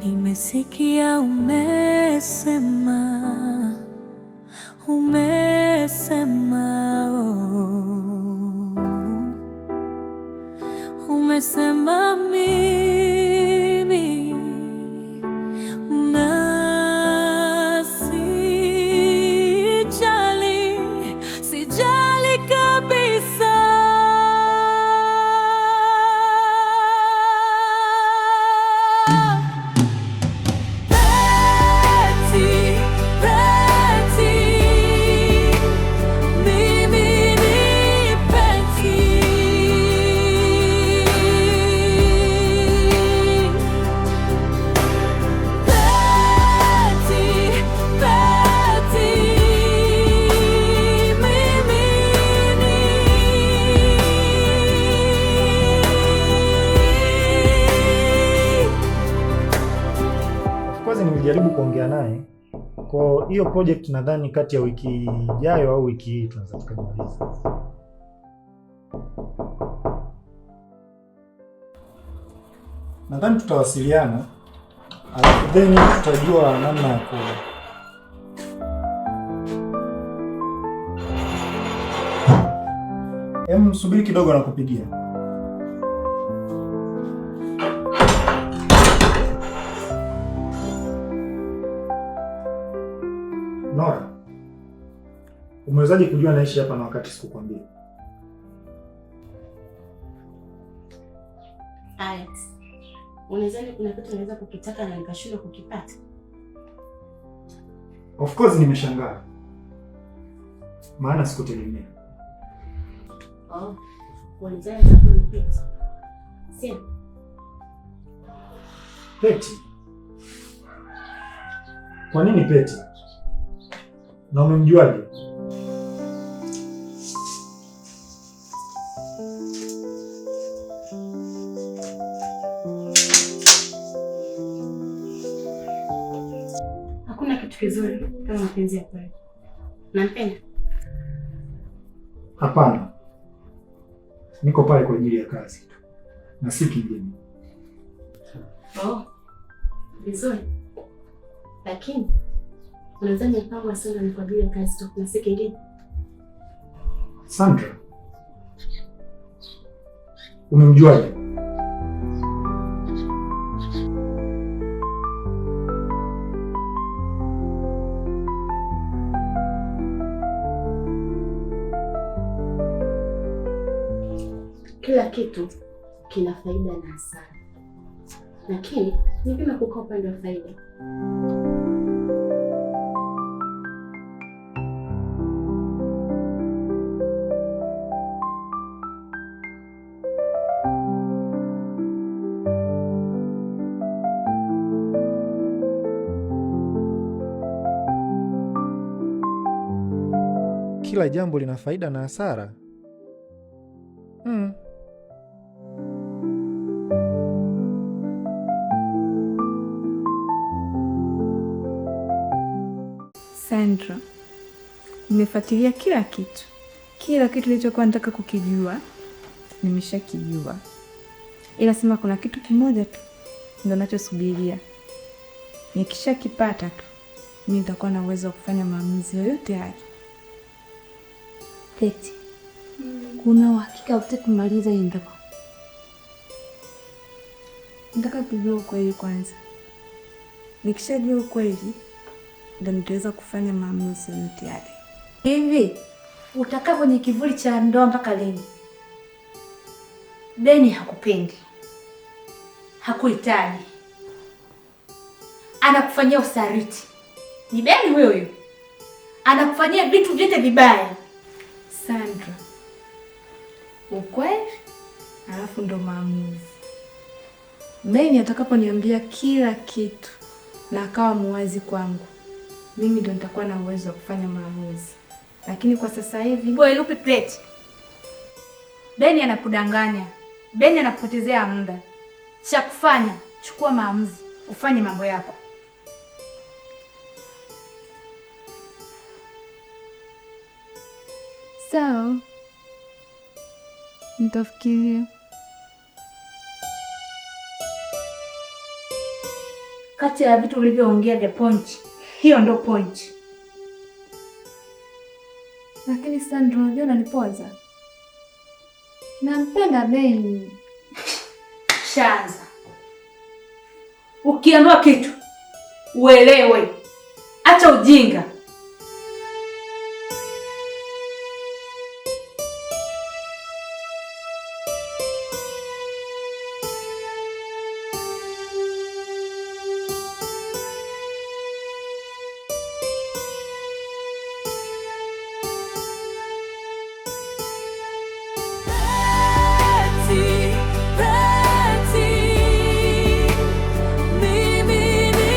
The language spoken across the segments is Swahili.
Nimesikia umesema, umesema, oh. Umesema mimi na sijali, sijali kabisa. Peti, peti, mimi ni peti. Peti, peti, mimi ni. Of course nimejaribu kuongea naye kwa hiyo project, nadhani kati ya wiki ijayo au wiki hii tunaweza tukamaliza. Nadhani tutawasiliana, alafu then tutajua namna ya ku. Em, subiri kidogo na kupigia. Nora, umewezaje kujua naishi hapa na wakati sikukwambia? Alex, unadhani kuna kitu naweza kukitaka na nikashindwa kukipata? Of course nimeshangaa, maana sikutegemea. Oh, unadhani itakuwa ni pete? Sio? Peti? Kwa nini Peti? Na umemjuaje? Hakuna kitu kizuri kama mapenzi ya kweli. Nampenda. Hapana, niko pale kwa ajili ya kazi tu na si kingine. Oh, vizuri. Lakini unadhani mpango wa Sandra ni kwa ajili ya kazi tu na si kingine? Sandra, umemjuaje? Kila kitu kina faida na hasara, lakini ni vyema kukaa upande wa faida. Kila jambo lina faida na hasara. Sandra, nimefuatilia kila kitu, kila kitu nilichokuwa nataka kukijua nimeshakijua, ila sema kuna kitu kimoja tu ndo nachosubiria. Nikishakipata tu mi nitakuwa na uwezo wa kufanya maamuzi yoyote yale. Peti, kuna uhakika hutaki kumaliza hii ndoa? Nataka kujua ukweli kwanza. Nikishajua ukweli ndo nitaweza kufanya maamuzi yoyote yale. Hivi utakaa kwenye kivuli cha ndoa mpaka lini? Beni hakupendi, hakuhitaji, anakufanyia usaliti. Ni Beni huyo huyo anakufanyia vitu vyote vibaya. Sandra, ukweli alafu ndo maamuzi. Beni atakaponiambia kila kitu na akawa muwazi kwangu, mimi ndo nitakuwa na uwezo wa kufanya maamuzi, lakini kwa sasa hivi. Wewe Peti, Beni anakudanganya, Beni anakupotezea muda. Cha kufanya, chukua maamuzi, ufanye mambo yako. Sawa. Nitafikiria. Kati ya vitu ulivyoongea vya point, hiyo ndo point. Lakini Sandra, unajua unanipoza. Nampenda Beni. Shaanza. Ukiambiwa kitu uelewe, acha ujinga. Peti, peti, mimi ni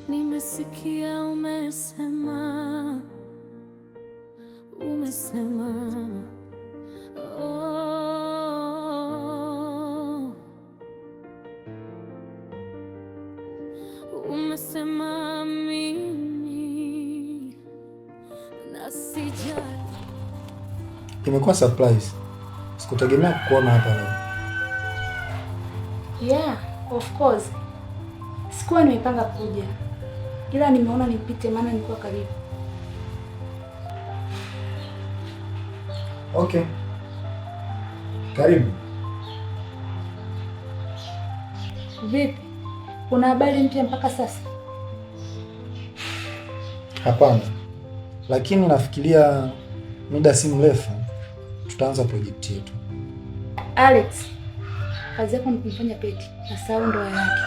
Nimesikia umesema, umesema, oh, umesema mimi na sijali. Imekuwa surprise. Sikutegemea kukuona hapa leo. Yeah, of course. Sikuwa nimepanga kuja, ila nimeona nipite, maana nilikuwa karibu. Okay. Karibu. Vipi, kuna habari mpya mpaka sasa? Hapana, lakini nafikiria muda si mrefu tutaanza project yetu. Alex, kazi yako ni kumfanya Peti asahau ndoa yake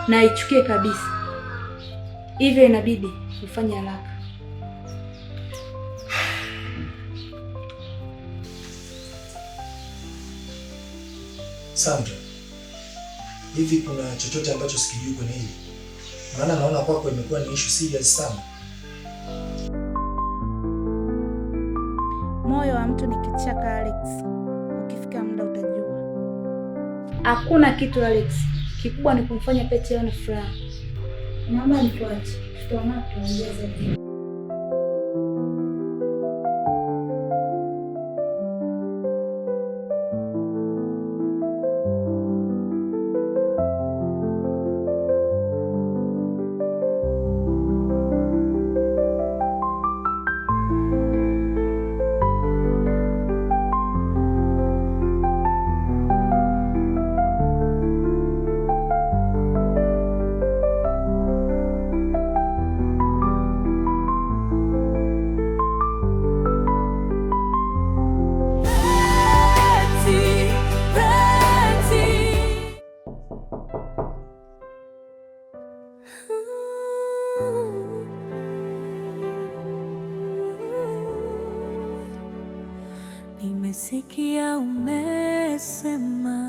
na aichukie kabisa, hivyo inabidi ufanye haraka. Sandra, hivi kuna chochote ambacho sikijui kwenye hili? Maana naona kwako imekuwa ni issue serious sana. Moyo wa mtu ni kichaka, Alex. Ukifika muda utajua. Hakuna kitu Alex, kikubwa ni kumfanya Peti awe na furaha. Naomba nikuache, tutaonana tuongee zaidi. Peti, peti. Nimesikia umesema,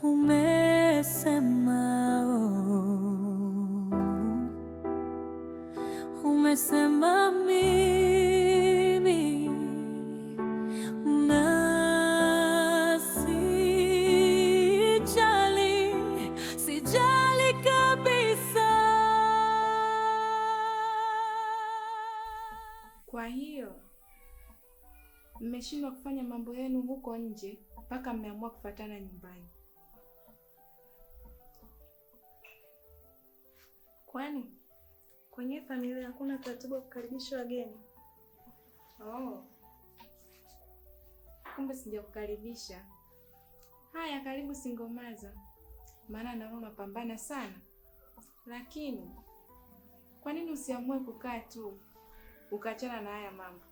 umesema, oh. Umesema mimi na sijali, sijali kabisa. Kwa hiyo mmeshindwa kufanya mambo yenu huko nje mpaka mmeamua kufatana nyumbani. Kwani kwenye familia hakuna utaratibu wa kukaribisha wageni? Oh, kumbe sijakukaribisha. Haya, karibu Singomaza, maana naona unapambana sana. Lakini kwa nini usiamue kukaa tu ukaachana na haya mambo?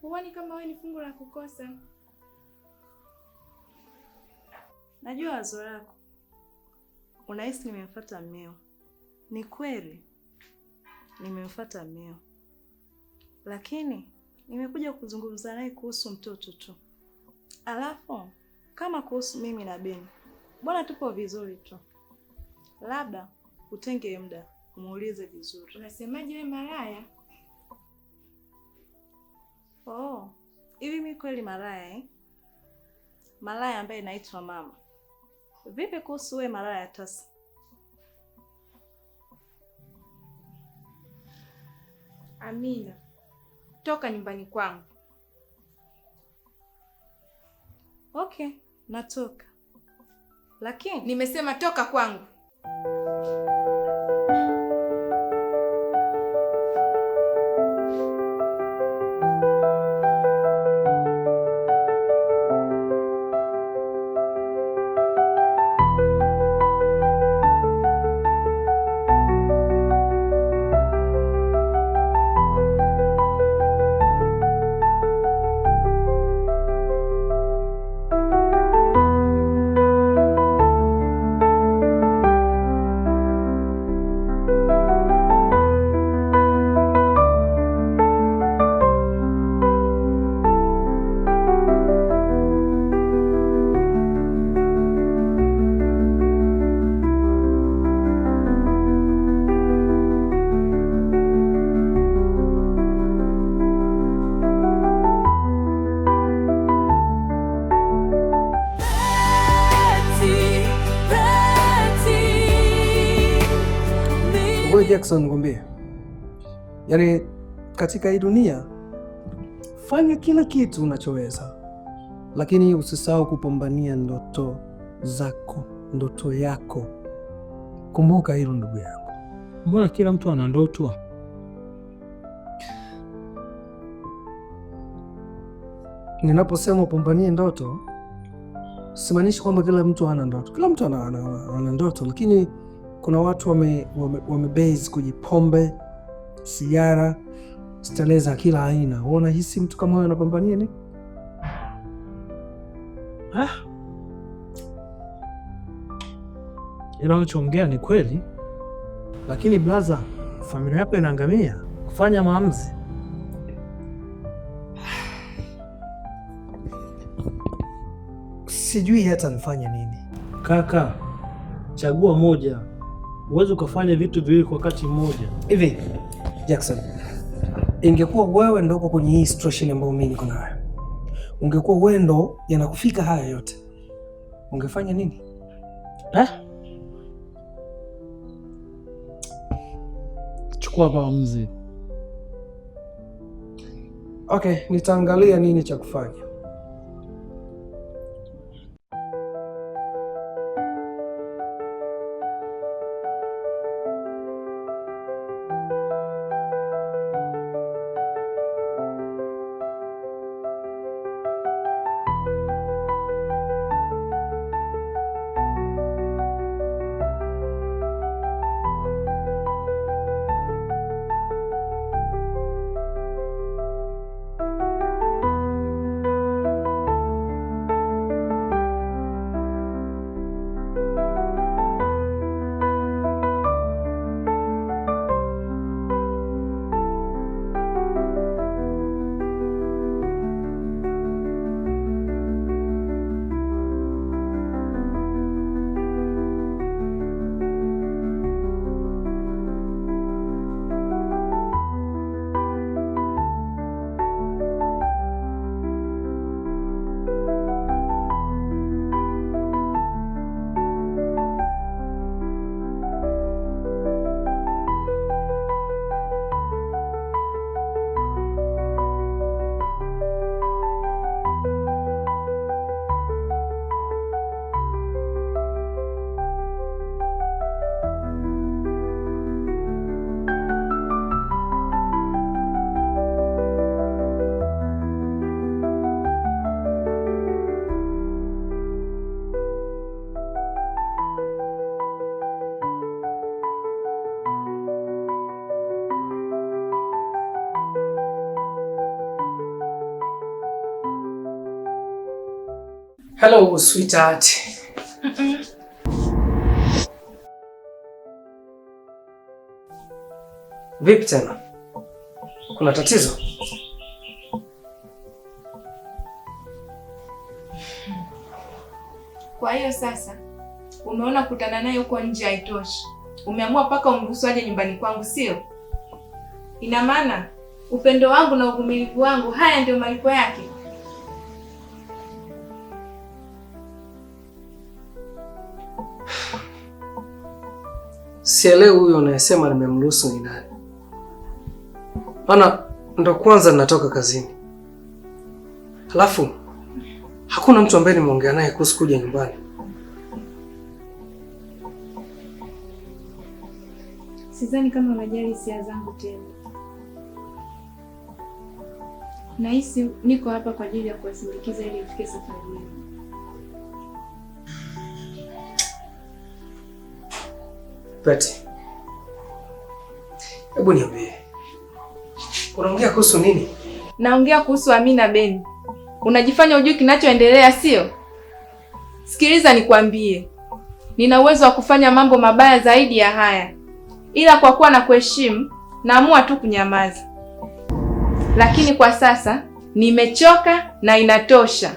Huoni kama wewe ni fungu la kukosa? Najua wazo lako, unahisi nimemfuata mmeo. Ni kweli nimemfuata mmeo, lakini nimekuja kuzungumza naye kuhusu mtoto tu. Alafu kama kuhusu mimi na Beni, bwana, tupo vizuri tu. Labda utenge muda umuulize vizuri. Unasemaje we malaya? Oh, hivi mi kweli malaya eh? Malaya ambaye naitwa mama. Vipi kuhusu wewe malaya tasa? Amina, toka nyumbani kwangu. Okay, natoka. Lakini Nimesema toka kwangu. Peti, peti, Wewe Jackson, nikwambie, yaani katika hii dunia fanya kila kitu unachoweza, lakini usisahau kupambania ndoto zako, ndoto yako. Kumbuka hilo ndugu yangu. Mbona kila mtu ana ndoto? Ninaposema upambanie ndoto, simaanishi kwamba kila mtu ana ndoto. Kila mtu ana ndoto, lakini kuna watu wame base kwenye pombe, sigara, starehe za kila aina. Wewe unahisi mtu kama huyo anapambania nini? Ah. Ila unachoongea ni kweli, lakini blaza, familia yako inaangamia kufanya maamuzi. Sijui hata nifanye nini. Kaka, chagua moja. Huwezi ukafanya vitu viwili kwa wakati mmoja. Hivi Jackson, ingekuwa wewe ndo uko kwenye hii situation ambayo mimi niko nayo, ungekuwa wewe ndo yanakufika haya yote, ungefanya nini? Eh? Chukua maamuzi. Okay, nitaangalia nini cha kufanya. Hello, sweetheart. Vipi tena? Kuna tatizo? Kwa hiyo sasa umeona kutana naye huko nje haitoshi, umeamua mpaka umruhusu aje nyumbani kwangu, sio? Ina maana upendo wangu na uvumilivu wangu, haya ndio malipo yake. Sielewi huyo unayesema nimemruhusu ni nani. Maana ndo kwanza ninatoka kazini. Halafu hakuna mtu ambaye nimeongea naye kuhusu kuja nyumbani. Sidhani kama unajali hisia zangu tena. Nahisi niko hapa kwa ajili ya kuwasindikiza ili ifike safari yenu. Peti, hebu niambie, unaongea kuhusu nini? Naongea kuhusu Amina Ben. Unajifanya hujui kinachoendelea, sio? Sikiliza nikwambie, nina uwezo wa kufanya mambo mabaya zaidi ya haya, ila kwa kuwa na kuheshimu naamua tu kunyamaza. Lakini kwa sasa nimechoka na inatosha.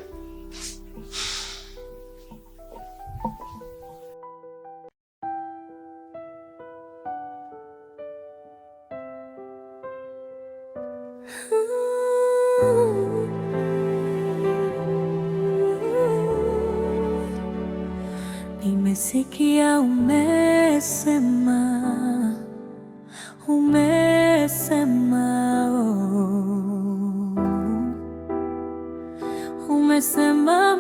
Nimesikia umesema, umesema, oh. Umesema.